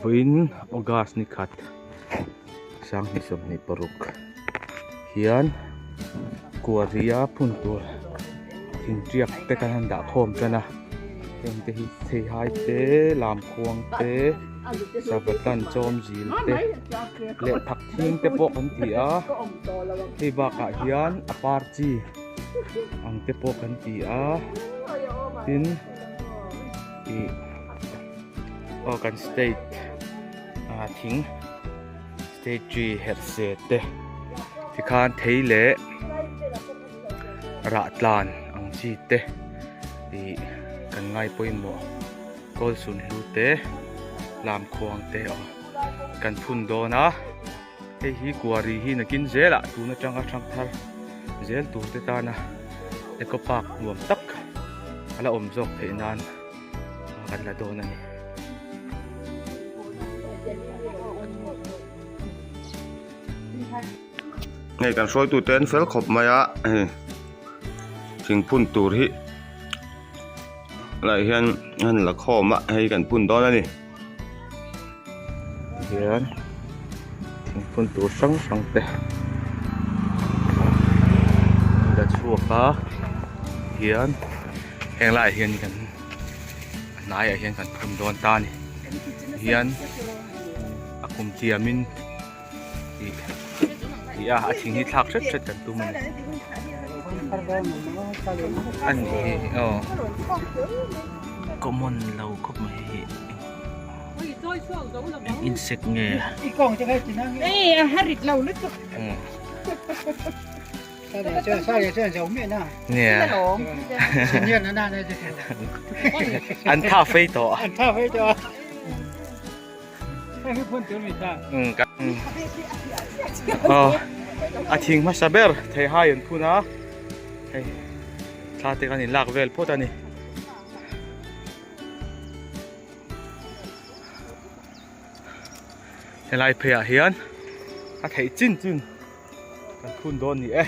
Vawiin August ni khat sanghnih sawmhnih paruk hian kuaria phun tur thingtiak te kan han dah khawm tan a heng te hi theihai te lamkhuang te sava tan chawm zil te leh thak thing te pawh kan ti a hei bakah hian a par chi ang te pawh kan ti a tin ih aw kan state ah thing state tree herh se te tikhan thei leh rah tlan ang chi te ih kan ngai pawimawh kawl sun hlu te lam khuang te aw kan phun dawn a hei hi kuari hi nakin zelah tun atanga thang thar zel tur te tana eco park nuam tak a la awm zawk theih nan kan la dawn a ni. Hei kan hruaitu te an fel khawp mai a hei thingphun tur hi lai hian an la khawm a hei kan phun dawn a ni. Hian thingphun tur hrang hrang te an la chhuak a hian heng laiah hian kan a hnaiah hian kan phun dawn ta a ni hian a kum tiamin ih ih a a thing hi thlak hret hret kan tum a ni a ni hi aw common lo khawp mai hi eng insect nge an tha fei tawh an tha fei tawh a thing hmasa ber theihai an phun a hei thla te kan inlak vel phawt a ni helai pheiah hian a theih chin chin kan phun dawn ni e.